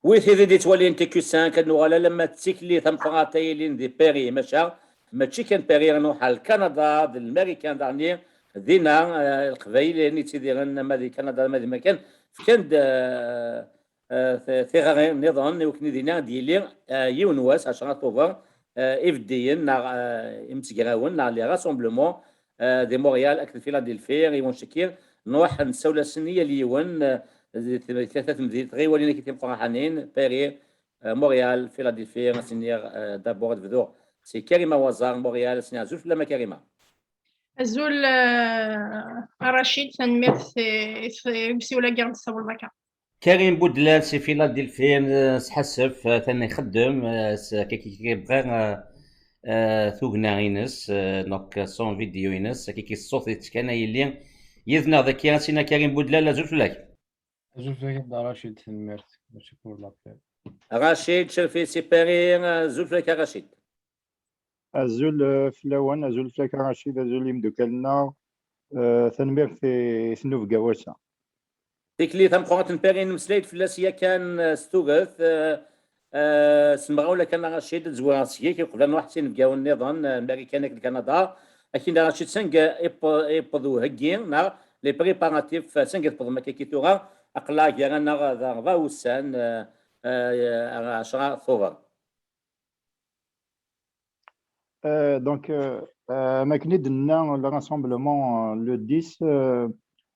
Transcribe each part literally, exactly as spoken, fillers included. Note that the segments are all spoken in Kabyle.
Wi tid i d-yettwalin T Q cinq, ad nuɣal alamma d tikli tameqqrant ay ilin di Paris, maca mačči kan Paris, nruḥ ar Lkanada, d Lmarikan daɣni, dinna, eh, Leqbayel i yettidiren ama di Kanada ama di Marikan, fkan-d, eh, eh, ti-, tiɣri nniḍen i wakken dinna ad d-yili, eh, yiwen wass, ɛecra Tubeṛ, eh, ibeddiyen neɣ, eh, imsegrawen neɣ les rassemblements, eh, di Montréal akked Philadelphie, i wancekki nruḥ nessawel-asen i yal yiwen, eh, di t-, tlata temdint ɣiwalin akk timeqqranin, Paris, eh, Montréal, Philadelphie, ad s-iniɣ, eh, d'abord ad bduɣ si Karima Waẓar, Montréal, ad s-iniɣ azul fell-am a Karima. Azul, eh, a Racid, tanemmirt i, i, i usiwel-agi i ɣ-d-tessawleḍ akka. Karim Boudlal si Philadelphie, eh, sḥassef, eh, atan ixeddem, eh, s-, k-, k-, k-, bɣiɣ, eh, eh, tugna-ines, eh, donc, eh, son vidéo-ines, k-, k-, ṣṣut yettkan a yelli yid-neɣ daki, ad s-iniɣ Karim Boudlal, azul fell-ak. Azul fell-ak a Dda Racid, tanemmirt. Merci pour l'appel. Racid Cerfi si Paris, azul fell-ak a Racid. Azul, eh, fell-awen, azul fell-ak a Racid, azul imeddukal-nneɣ. Eh, tanemmirt i tnubga wass-a. Tikli tameqqrant n Paris, nemmeslay-d fell-as yakan, eh, s tuget, eh, eh, s lemɣawla kan a Racid, ad zwireɣ seg-k, uqbel ad nruḥ s inebgawen nniḍen, eh, Marikan akked Kanada. Akin a Racid, sanga ipp-, iwweḍ uheggi, neɣ les préparatifs, sanga tewwḍem akka-ki tura, aql-aɣ gar-aneɣ d rebɛa wussan, eh, eh, ɛecra Tubeṛ. Euh, donc, euh, euh, am akken i d-nenna, le rassemblement, euh, le dix, euh,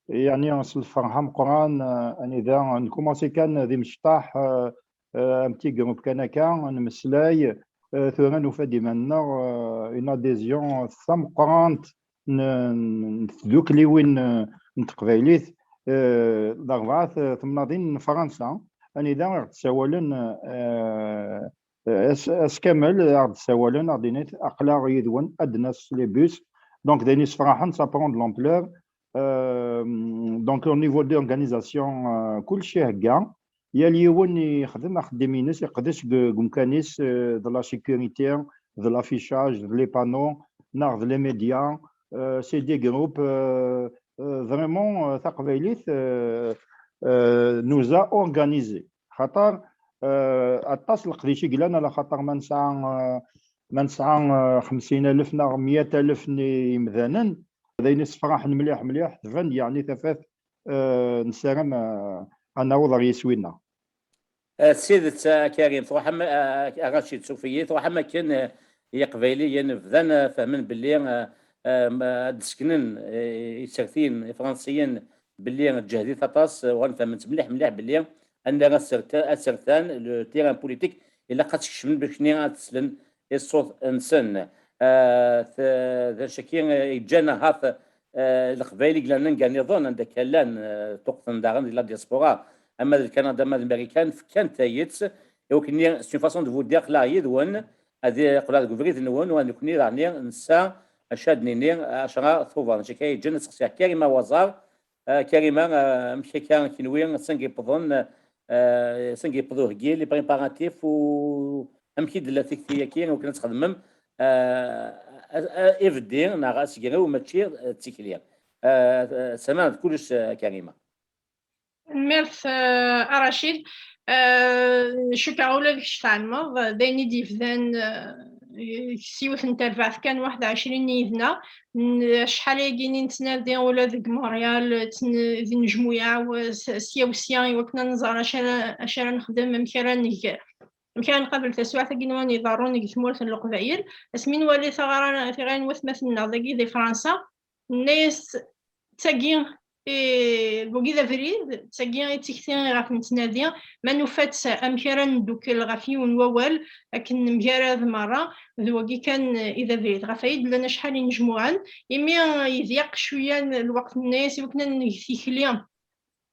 yeɛni s lferḥ ameqqran, euh, anida nkumansi kan d imecṭaḥ, euh, euh, un petit groupe kan akka, nmeslay, euh, tura nufa-d iman-nneɣ, euh, une adhésion tameqqrant n, n tdukliwin, euh, n teqbaylit, euh, d rebɛa t-, temnaḍin n Fransa, anida i ɣ-d-ssawalen, euh, Ass, ass kamel, ad ɣ-d-ssawalen, ad ɣ-d-init, aql-aɣ yid-wen, ad d-nas les bus. Donc, d ayen yessefraḥen, ça prend de l'ampleur. Euh, donc, au niveau de l'organisation, euh, kullec ihegga. Yal yiwen ixdem axeddim-ines, iqdec deg, deg umkan-is, euh, de la sécurité, de l'affichage, de les panneaux, neɣ de les médias. Euh, c'est des groupes, euh, euh, vraiment, euh, taqbaylit, euh, euh, nous a organisés. Xaṭer, euh, aṭas n leqdic i yellan, ala xaṭer ma nesɛa, euh, ma nesɛa, euh, xemsin alef neɣ meyya alef n yimdanen, d ayen yessefraḥen mliḥ, mliḥ, tban-d, yeɛni tafat, euh, nessaram, euh, ad naweḍ ɣer yiswi-nneɣ. Eh, s tidet, a Karim, truḥ am, a, a Racid, suf-iyi, truḥ am akken, eh, Iqbayliyen bdan, eh, fehmen belli, eh, eh, ma ad d-seknen, eh, isertiyen ifransiyen belli ǧehdit aṭas, eh, uɣalen fehmen-tt mliḥ, mliḥ belli annar ad serta-, ad sertan le terrain politique, ilaq ad skecmen bac-nni ad slen i ṣṣut-nsen. Eh, t-, d acu-agi, eh, yeǧǧan ahat, eh, Leqbayel i yellan anga nniḍen, anda akka llan, eh, ṭṭuqten daɣen di la diaspora, ama d Kanada, ama d Marikan, fkan tayet, i wakken-nni, c'est une façon de vous dire, aql-aɣ yid-wen, ad aql-aɣ deg ubrid-nwen, u nekkni daɣen nessa, acu ad d-nini, ɛecra Tubeṛ. Nekkni akka yeǧǧan ad sseqsiɣ Karima Waẓar. Ah, Karima, ah, amek akka kenwi, sanga yewweḍen, ah, sanga yewweḍ uheggi, les préparatifs, u amek i d-tella tikti-agi, i wakken ad txedmem, ah, ah, ah, ibeddi neɣ asegrew, mačči, ah, d tikli. Ah, ah, sama d kullec, ah, Karima. Tanemmirt, eh, a Racid. Eh, cukkeɣ ula d kečč tɛelmeḍ, d ayen i d-yebdan, eh, s yiwet n terbaɛt kan, waḥed ɛecrin yid-neɣ. N-, acḥal ayagi i nettnadi ula deg Montréal, ttn-, di nejmuyaɛ, s-, sya u sya, i wakken ad nẓer acu ara, acu ara nexdem, amek ara neg, amek ara nqabel taswiɛt-agi n wayen iḍerrun deg tmurt n Leqbayel. Asmi nwali taɣara, tiɣri n watmaten-nneɣ dagi di Fransa, nenna-yas, d tagi i, d wagi d abrid, d tagi i d tikti iɣef nettnadi, ma nufa-tt amek ara neddukel ɣef yiwen wawal, akken nemgarad merra, d wagi kan i d abrid. Ɣef ay d-llan acḥal inejmuɛen, imi yedyeq cwiya n lweqt, nenna-yas, i wakken ad neg tikli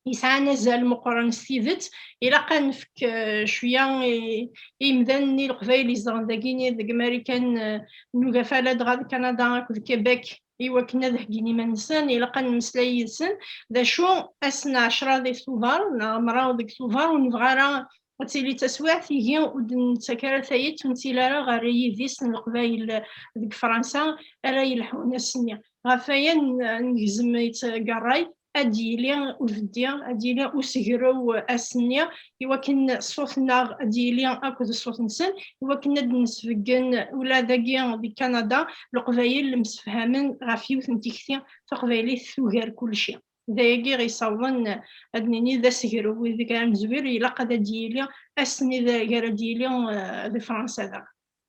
yesɛan azal meqqren s tidet, ilaq ad nefk, eh, cwiya i, i yimdanen n Leqbayel izedɣen dagini deg Marikan, eh, n Ugafa, ladɣa d Kanada akked Québec, i wakken ad heggin iman-nsen, ilaq ad nemmeslay yid-sen. D acu, ass n ɛecra di Tubeṛ, neɣ mraw deg Tubeṛ, ur nebɣi ara ad tili d taswiɛt, ihi ur d-nettak ara tayet, ur nettili ara ɣer yidis n Leqbayel deg Fransa ara yelḥun ass-nni. Ɣef waya n-, negzem yettgarray, ad d-yili ubeddi, ad d-yili usegrew ass-nni, i wakken ṣṣut-nneɣ ad d-yili akked ṣṣut-nsen, i wakken ad d-nesbeggen ula dagi di Kanada, Leqbayel msefhamen ɣef yiwet n tikti taqbaylit tugar kulci. D ayagi i ɣ-yessawḍen, ad nini, d asegrew ideg ara nezwir, ilaq ad d-yili ass-nni d-, gar ad d-yili, eh, di Fransa daɣen.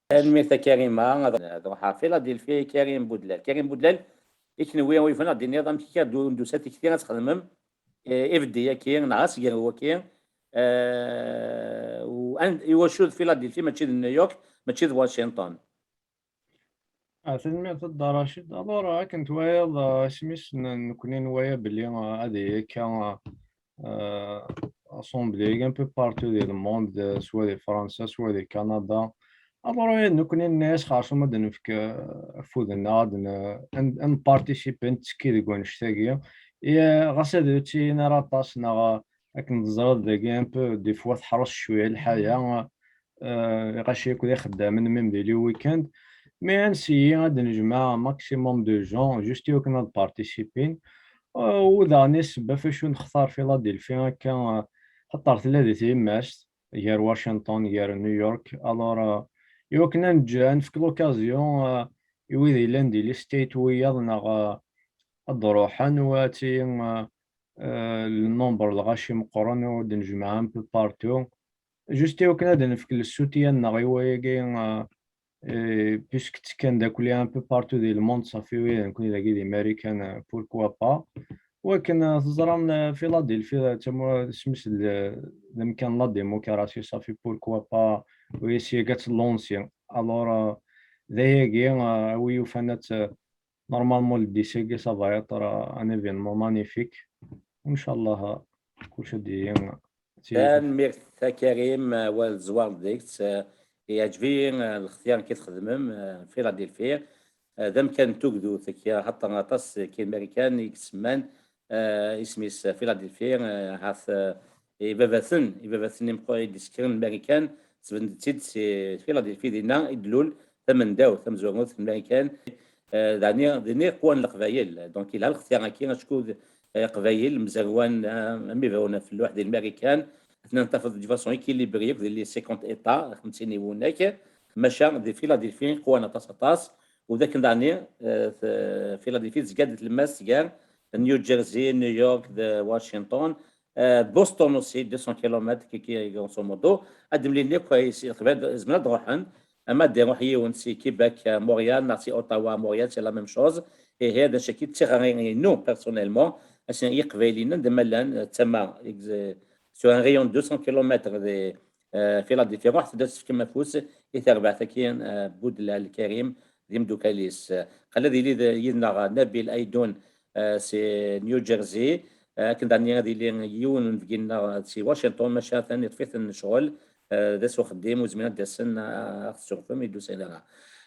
Tanemmirt a Karima. Ad, ad ruḥeɣ Philadelphie, Karim Boudlal. Karim Boudlal, i kenwi, ur yebɣi ad d-tiniḍ amek i k-d-, d-tusa tikti ad txedmem, eh, ibeddi-agi, neɣ asegrew-agi, eh, u an-, iwacu d Philadelphie, mačči d New York, mačči d Washington? Ah, tanemmirt a Dda Racid. Alors, akken twayeḍ, ah, isem-is n-, nekni nwaya belli, ah, ad yili akka, ah, euh, assemblée un peu partout dans le monde, euh, soit di Fransa, soit di Kanada. Alors, eh, nekni nenna-yas xerṣum ad d-nefk, euh, afud-nneɣ, ad n-, ad n-, ad nparticipi, nettekki deg wannect-agi. Eh, ɣas ad ur ttinin ara aṭas, neɣ, eh, akken teẓriḍ dagi, un peu, des fois teḥṛes cwiya lḥaya, euh, ɣaci akk d ixeddamen, même di les week-ends. Mais ad nsiyi ad d-nejmeɛ maximum de gens, juste i wakken ad participin. Euh, u daɣen i ssebba f acu nextar Philadelphie akka, euh, xaṭer tella di tyemmact gar Washington, gar New York. Alors, euh, i wakken ad neǧǧ, ad nefk l'occasion, euh, i wid yellan di les states wiyaḍ neɣ, euh, ad d-ruḥen, u ad tili, euh, euh, le nombre lɣaci meqqren, u ad d-nejmeɛ un peu partout. Juste i wakken ad nefk le soutien-nneɣ i wayagi, euh, euh, puisque ttekkan dakli un peu partout di le monde, safi wi d nekni dagi di Marikan, euh, pourquoi pas. Wakken, euh, teẓram, euh, Philadelphie, euh, d tamura, isem-is d, d amkan n la démocratie, safi pourquoi pas, wi seg ad tlansi. Alors, euh, d ayagi, euh, wi yufan ad t-, normalement, le dix-sept, ça va être, euh, un événement magnifique. Inchallah, euh, kulci ad d-yili, euh, d tiyita. Tanemmirt a Karim, euh, awal zzwar deg-s, euh, yeɛǧeb-iyi, euh, lextyar i txedmem, euh, Philadelphie. Euh, d amkan n tugdut, xaṭer aṭas n Imarikan i isemman, euh, isem-is Philadelphie, euh, ahat, euh, ibabaten, ibabaten imeqqranen i d-isekkren Marikan, sbedden-tt-id si Philadelphie, dinna i d-tlul tamendawt tamezwarut n Marikan. Eh, daɣen, dinna i qwan Leqbayel. Donc, yelha lextyar-agi, acku d, eh, Iqbayel mzerwan, eh, am ibawen ɣef lluḥ di Lmarikan. Atnan tafeḍ de façon équilibrée, akk di les cinquante États, xemsin i wunak. Maca di Philadelphie, qwan aṭas, aṭas. U d akken daɣen, eh, t-, Philadelphie tezga di tlemmast gar New Jersey, New York, d Washington. Eh, Boston aussi, deux cents kilomètres, qui, qui, grosso modo. Ad d-mlilen akk, eh, si Leqbayel, zemren ad d-ruḥen. Ama ad d-iruḥ yiwen si Québec, eh, Montréal, neɣ si Ottawa, Montréal, c'est la même chose. Ihi, d acu-agi d tiɣri-inu, personnellement. Ass-a, Iqbayliyen anda ma llan, eh, tama, ex-, sur un rayon de deux cents kilomètres de, eh, Philadelphie, ruḥet ad tefkem afus i terbaɛt-agi, eh, Boudlal Karim, d imeddukal-is. Eh, qal ad yili d, yid-neɣ Nabil Aydoun, eh, si New Jersey. Eh, akken daɣen ad yili yiwen n unebgi-nneɣ si Washington, maca atan iṭṭef-iten ccɣel, eh, d ass uxeddim, ur zmiren ad d-asen, eh, ad ɣ-tessurfem, i d-usan ara.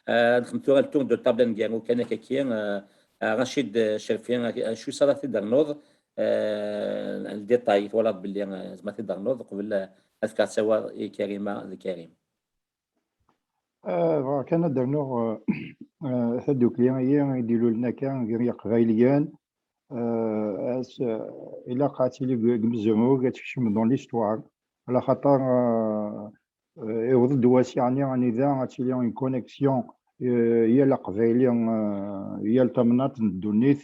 Eh, nexdem tura le tour de table aneggaru kan akka-agi, eh, eh, Racid, eh, Cerfi, eh, acu i ara t-id-ternuḍ, eh, le détail, twalaḍ belli, eh, zemreɣ ad t-id-ternuḍ, qbel, eh, ad fkeɣ ttawal i Karima d Karim. Eh, bɣiɣ kan ad d-rnuɣ, eh, eh, tadukli-agi i d-ilulen akka gar Yiqbayliyen. Eh, as-, eh, ilaq ad tili deg, deg umezruy, ad tekcem dans l'histoire. Ala xaṭer, eh, eh, iwweḍ-d wass, yeɛni, anida ad tili une connexion, eh, yal Aqbayli, eh, yal tamnaḍt n ddunit,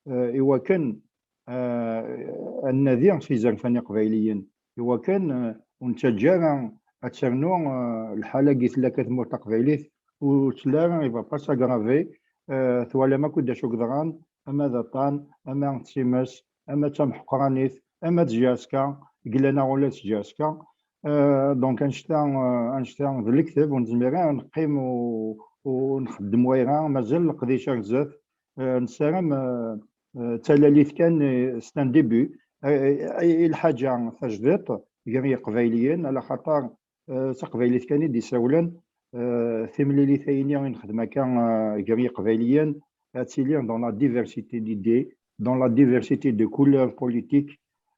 eh, i wakken, eh, ad nadi s izerfan iqbayliyen, i wakken, eh, ur nettaǧǧa ara ad ternu, eh, lḥala-agi tella akka tmurt taqbaylit, ur telli ara, il va pas s'aggraver. Eh, twalam akk d acu yeḍran, ama d aṭṭan, ama d times, ama d tamḥeqranit, ama d tjaska, glan-aɣ ula d tjaska. Eh, donc, annect-a, eh, annect-a d lekdeb, ur nezmir ara ad neqqim u, u nxeddem wayra, mazal leqdic ar zdat. Eh, nessaram, eh, eh, d talalit kan, eh, c'est un début. Eh, eh, eh, i lḥaǧa tajdiṭ gar Yiqbayliyen, ala xaṭer, eh, d taqbaylit kan i d-isawlen, eh, timlilit-ayini i nexdem akka, eh, gar Yiqbayliyen, ad tili dans la diversité d'idées, dans la diversité de couleurs politiques,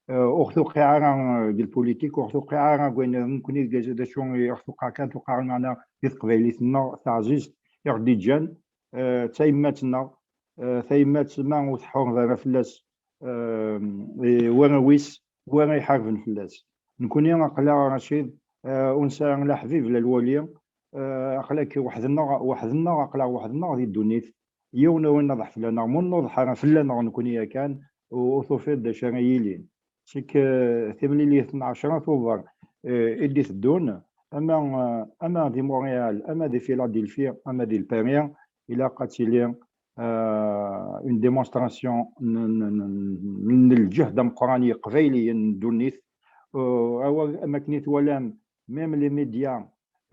eh, ur ɣ-tuqiɛ ara, eh, deg lpolitik, ur ɣ-tuqiɛ ara deg wayen nekkni d, d acu i ɣ-tuqiɛ kan, tuqiɛ-aɣ meɛna di teqbaylit-nneɣ taɛzizt i ɣ-d-iǧǧan, eh, d tayemmat-nneɣ, eh, tayemmat ma ur tḥureḍ ara fell-as, euh, i warraw-is, wara iḥarben fell-as. Nekkni aql-aɣ, Racid, euh, ur nesɛi la ḥbib la lwali, euh, aql-ak weḥd-nneɣ, weḥd-nneɣ, aql-aɣ weḥd-nneɣ di ddunit. Yiwen ur ineḍḥ fell-aneɣ, ma ur nneḍḥ ara fell-aneɣ nekkni yakan, ur, ur tufiḍ d acu ara yilin. C'est que, euh, timlilit n ɛecra Tubeṛ, euh, i d-iteddun, ama, euh, ama di Montréal, ama di Philadelphie, ama di Paris, ilaq ad tili, euh, une démonstration n, n, n, n lǧehd ameqqran i Yiqbayliyen n ddunit. Euh, awal, am akken i twalam, même les médias,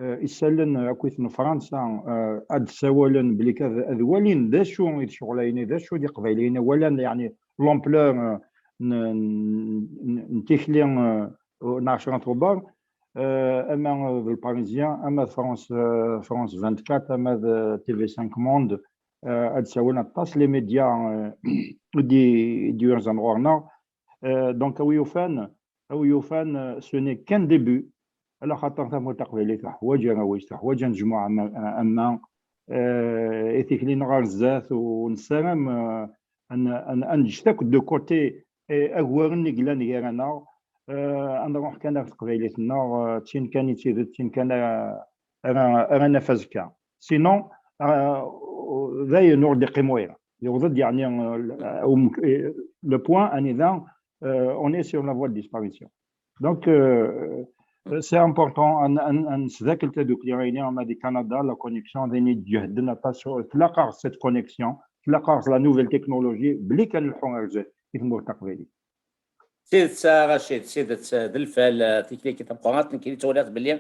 euh, isallen akkit n Fransa, euh, ad d-sawalen belli ad, ad walin d acu i d ccɣel-agi, d acu d Iqbayliyen, walan, yeɛni, l'ampleur, euh, n, n, n tikli, euh, n ɛecra Tubeṛ, euh, ama d Le Parisien, ama d France, euh, France vingt-quatre, ama d T V cinq Monde, euh, ad d-sawalen aṭas les médias, euh, d-, d-yurzan ɣur-neɣ. Euh, donc, a wi yufan, a wi yufan, euh, ce n'est qu'un début. Ala xaṭer tamurt taqbaylit teḥwaǧ arraw-is, teḥwaǧ anejmuɛ ama, ama, euh, i tikli-nneɣ ɣer zdat, u nessaram, euh, ad n-, ad n-, ad neǧǧet akk de côté, eh, agwaren i yellan gar-aneɣ, euh, ad nruḥ kan ar teqbaylit-nneɣ, euh, d tin kan i d tidet, d tin kan ara, ara, ara naf azekka. Sinon, euh, dayen ur d-iqqim wayra. Yewweḍ-d, yeɛni, euh, um-, euh, le point anida, euh, on est sur la voie de disparition. Donc, euh, c'est important, ad n-, ad n-, ad nesdakel tadukli-agi, ama di Canada, la connexion, d ayen i d-ǧehden aṭas, tlaq-aɣ cette connexion, tlaq-aɣ la nouvelle technologie, belli kan nleḥḥu ar zdat i tmurt taqbaylit. D tidet, a Racid, d tidet, d lfal, eh, tikli-agi tameqqrant, nekkini ttwaliɣ belli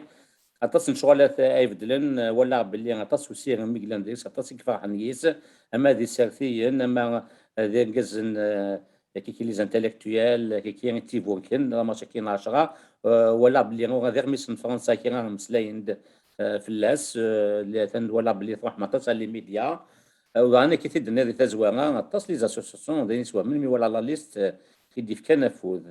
aṭas n ccɣelat ay beddlen, eh, walaɣ belli aṭas usirem i yellan deg-s, aṭas i iferḥen yis, ama d isertiyen, ama, eh, d irgazen, eh, kiki les intellectuels, kiki i tt-iburken, la marche-agi n ɛecra, eh, walaɣ belli ula d iɣmisen n Fransa kra mmeslayen-d, eh, fell-as, eh, li atan walaɣ belli truḥ aṭas ar les médias. Eh, u daɣen akka i t-id-tenniḍ di tazwara, aṭas les associations, d ayen iswehmen mi walaɣ la liste, eh, i d-ifkan afud.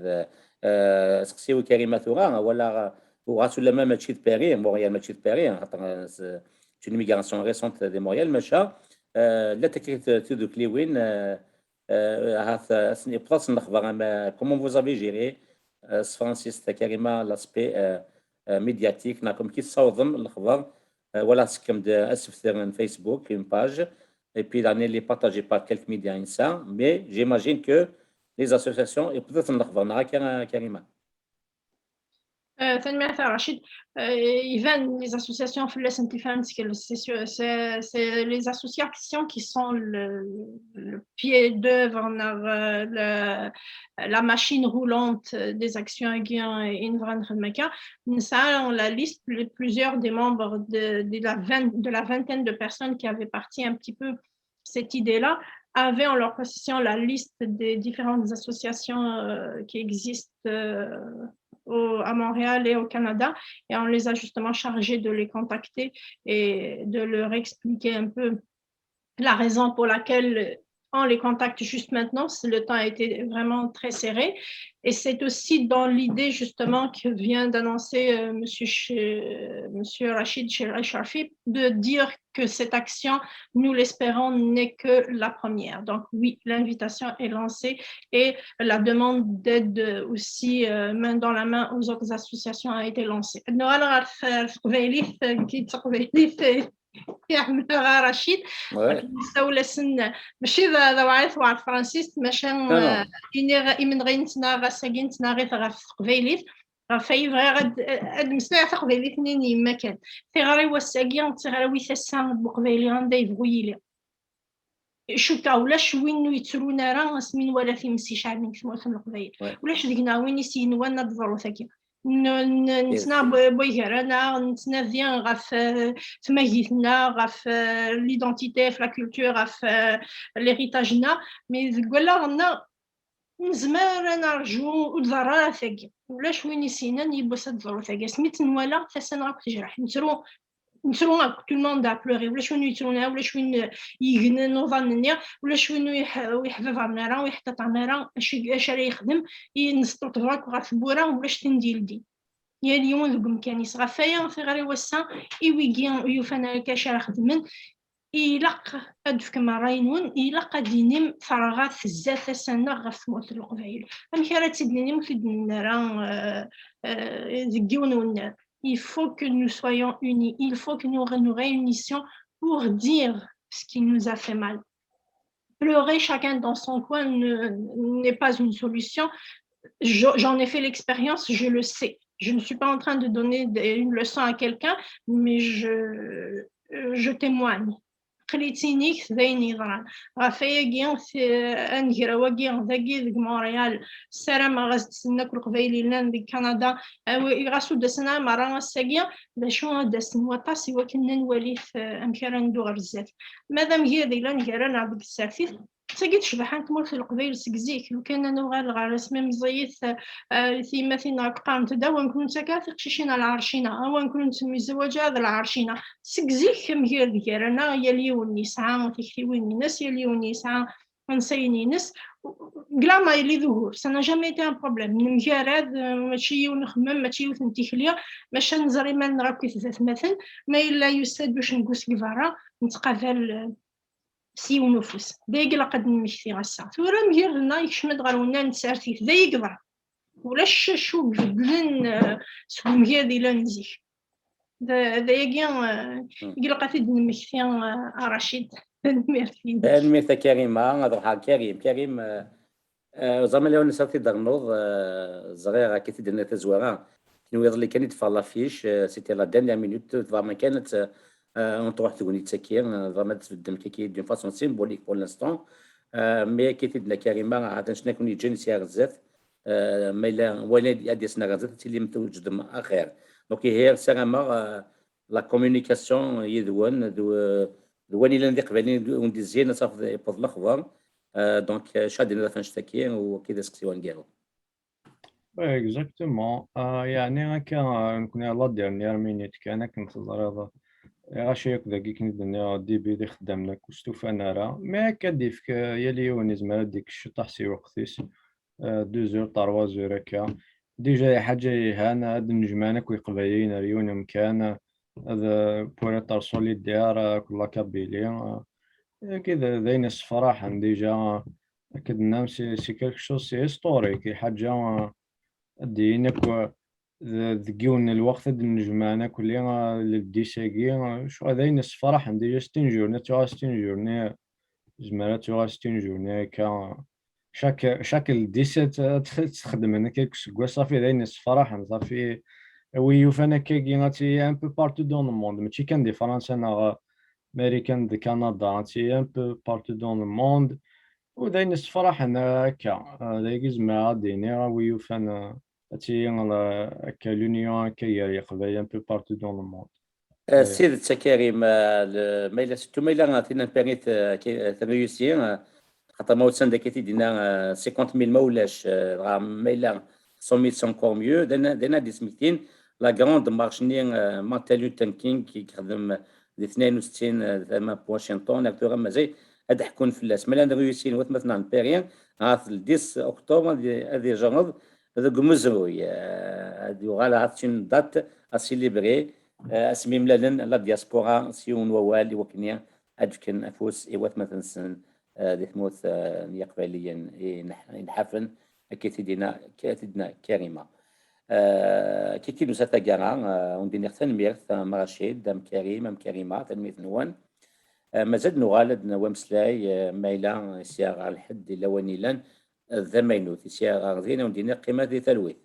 Eh, seqsi-w Karima tura, walaɣ, eh, ɣas ulamma mačči d Paris, Montréal mačči d Paris, xaṭer, eh, s-, c'est une immigration récente di Montréal, maca, eh, llant akka t-, tidukliwin, eh, eh, ahat, eh, asen-, iwweḍ-asen lexbar, ama, comment vous avez géré, eh, s tefransist, Karima, l'aspect, eh, eh, médiatique, neɣ amek i tessawḍem lexbar, eh, walaɣ tsekkem-d asebter n Facebook, une page, et puis daɣen il est partagé par quelques médias insa, mais j'imagine que les associations iwweḍ-iten lexbar, neɣ akka, Karima? Euh, tanemmirt a Rachid. Euh, iban les associations fell-asent tifrant, c'est sûr, c'est, c'est les associations qui sont le, le pied d'œuvre, euh, le, la machine roulante des actions i nebɣa ad nexdem akka. Nous avons la liste, plusieurs des membres de, de la vingt, de la vingtaine de personnes qui avaient parti un petit peu cette idée-là, avaient en leur possession la liste des différentes associations, euh, qui existent, euh, au, à Montréal et au Canada, et on les a justement chargés de les contacter et de leur expliquer un peu la raison pour laquelle on les contacte juste maintenant, le temps a été vraiment très serré. Et c'est aussi dans l'idée justement que vient d'annoncer, euh, monsieur, Ch-, monsieur Rachid Sharfi, de dire que cette action, nous l'espérons, n'est que la première. Donc oui, l'invitation est lancée et la demande d'aide aussi, euh, main dans la main aux autres associations a été lancée. Nora, qui est Rachid, ouais. Nessawel-asen, mačči d, d awɛif ɣer tefransist, maca, euh, iniɣ imenɣi nettnaɣ ass-agi, nettnaɣ-it ɣef teqbaylit. Ɣef ay bɣiɣ ad, ad mmeslayeɣ taqbaylit-nni n yemma kan. Tiɣri wass-agi d tiɣri tasa n uqbayli anda yebɣu yili. Cukkeɣ ulac win ur yettrun ara asmi nwala times iceɛben deg tmurt n Leqbayel. Ulac deg-neɣ win i s-yenwan ad d-teḍru tagi. N-, n-, nettnaɣ bway gar-aneɣ, nettnadi ɣef, euh, tmagit-nneɣ, ɣef, euh, l'identité, ɣef la culture, ɣef, euh, l'héritage-nneɣ, mais deg wallaɣ-nneɣ nezmer ad nerǧu, ur d-teḍra ara tagi. Ulac win i s-yennan yiwwas ad d-teḍru tagi. Asmi tt-nwala, tasa-nneɣ akk tejreḥ. Nettru, nettru akk, tout le monde a pleuré. Ulac win ur yettrun ara, ulac win, euh, yegnen uḍan-nni, ulac win ur yeḥ-, ur yeḥbabren ara, ur yeḥtaṭen ara acu, acu ara yexdem, i nesṭuṭeb akk ɣef tewwura, ulac tin d-yeldin. Yal yiwen deg umkan-is. Ɣef waya, tiɣri wass-a, i wigi ur yufan ara acu ara xedmen, ilaq ad d-tefkem ṛṛay-nwen, ilaq ad d-tinim terɣa tzat tasa-nneɣ ɣef tmurt n Leqbayel. Amek ara tt-id-ninim, ur t-id-nenni ara, euh, euh, deg yiwen wennar. Il faut que nous soyons unis, il faut que nous nous réunissions pour dire ce qui nous a fait mal. Pleurer chacun dans son coin ne, n'est pas une solution. Je- j'en ai fait l'expérience, je le sais. Je ne suis pas en train de donner des- une leçon à quelqu'un, mais je, je témoigne. Qlitinit d ayen yeḍran. Ɣef ayagi, t- anagraw-agi dagi deg Montréal, ssarameɣ ad as-d-slen akk Leqbayel yellan deg Canada, awi- ɣas ur d-asen ara merra ass-agi, d acu ad d-asen waṭas i wakken ad nwalit, eh, amek ara neddu ɣer zdat. Ma d amgired yellan gar-aneɣ deg tsertit, d tagi tecbeḥ n tmurt n Leqbayel seg zik. Lukan ad nuɣal ɣer asmi meẓẓiyit, eh, tiyemmatin-nneɣ akk qqarent-d: "Awen kunent akka tiqcicin a lɛercina, awen kunent temzewwaǧa d lɛercina." Seg zik amgired gar-aneɣ, yal yiwen yesɛa tiktiwin-ines, yal yiwen yesɛa ansayen-ines. Deg leɛmer yelli d ugur, ça n'a jamais été un problème. Nemgarad, eh, mačči yiwen uxemmem, mačči yiwet n tikli, maca neẓra iman-nneɣ akkit d atmaten. Ma yella yusa-d ucengu seg berra, nettqabal, eh, s yiwen ufus. D ayagi ilaq ad d-nemmekti ass-a. Tura amgired-nneɣ yekcem-d ɣer wennar n tsertit. D ayagi yeḍran. Ulac acu ibeddlen, eh, seg umgired yellan zik. D d ayagi, eh, i ilaq ad t-id-nemmekti, eh, a Racid. Tanemmirt-inek. Tanemmirt a Karima, ad ruḥeɣ Karim. Karim, eh, eh, ẓer ma la nesɛa tid rnuḍ, eh, ẓriɣ akka tid-nna tazwara. Kenwi iḍelli kan i d-teffeɣ l'affiche, eh, c'était la dernière minute, vraiment kan ad, eh, ad truḥ tegnit-agi, eh, vraiment ad tbeddem kaki d'une façon symbolique pour l'instant. Eh, mais akka tid-nna Karima, ɛad anect-nni ad ken-yeǧǧen si ar zdat, eh, ma yella wayen ad d-yasen ar zdat, ad tilim twejdem axir. Donc, ihi, ssarameɣ, eh, la communication yid-wen, d, d wayen yellan d iqbayliyen ur d-izzin, ad tafeḍ yewweḍ lexbar. Eh, donc, eh, acu ad d-tiniḍ ɣef annect-agi, u akka d aseqsi aneggaru. Ouais, exactement. Euh, yeɛni akka, euh, nekkni à la dernière minute kan, akken teẓriḍ, ɣaci akk dagi akken i d-nniɣ, début d ixeddamen akk ur stufan ara. Mais akka ad d-yefk, euh, yal yiwen yezmer ad d-yekk ciṭṭaḥ si lweqt-is, euh, deux heures, trois heures akka. Déjà, lḥaǧa yelhan, ad d-nejmaɛen akk Iqbayliyen ar yiwen umkan, ad, euh, pour être solidaire, euh, akked la Kabylie, euh, Akka d d ayen yessefraḥen, déjà, akken d-tennam, c'est c'est quelque chose, c'est historique, lḥaǧa, euh, ad d-yini akk, euh, d- deg yiwen n lweqt ad d-nnejmaɛen akk li, euh, le dix-agi, euh, ccɣel d ayen yessefraḥen, déjà, c'est une journée, ad tuɣal c'est une journée, tezmer ad tuɣal c'est une journée akka, chaque chaque le dix-sept ad t- ad t-xedmen akka deg useggas, ṣafi d ayen yessefraḥen, ṣafi wi yufan akkagi ad tili un peu partout dans le monde, mačči kan di Fransa neɣ Marikan d Kanada, ad tili un peu partout dans le monde. U d ayen yessefraḥen akka, euh, d ayagi zemreɣ ad d-iniɣ, a wi yufan, euh, ad tili, euh, akka l'union akka gar Yiqbayliyen un peu partout dans le monde. Euh, s tidet a Karim, euh, le- ma yella surtout ma yella, euh, tin n Paris, euh, ki- euh, tréussi, euh, xaṭer ma ur sanda akka t-id-yenna, euh, cinquante mille ma ulac, euh, dɣa ma yella cent mille, c'est encore mieux. D ayen d ayen ad d-yesmektin la grande marche-nni, euh, Martin Luther King i yexdem di tnayen u settin, euh, tama n Washington, ar tura mazal ad d-ḥkun fell-as. Ma llan réussin watmaten n Paris, ɣef le dix octobre ad, ad ijerred deg umezruy, euh, ad yuɣal ɣef une date à célébrer, euh, asmi mlalen la diaspora s yiwen wawal i wakken ad d-fken afus i watmaten-nsen, euh, di tmurt, euh, n Yiqbayliyen i nḥ- i nḥafen, akka i t-id-yenna, akka i t-id-yenna Karima. Euh, kiki nusa taggara, euh, ur d-iniɣ tanemmirt am Racid, am Karim, am Karima, tanemmirt-nwen. Euh, mazal nuɣal ad d-nawi ameslay, euh, ma yella sya ɣer lḥedd yella wayen yellan, euh, d amaynut, sya ɣer din, ur d-iniɣ qqimat di talwit.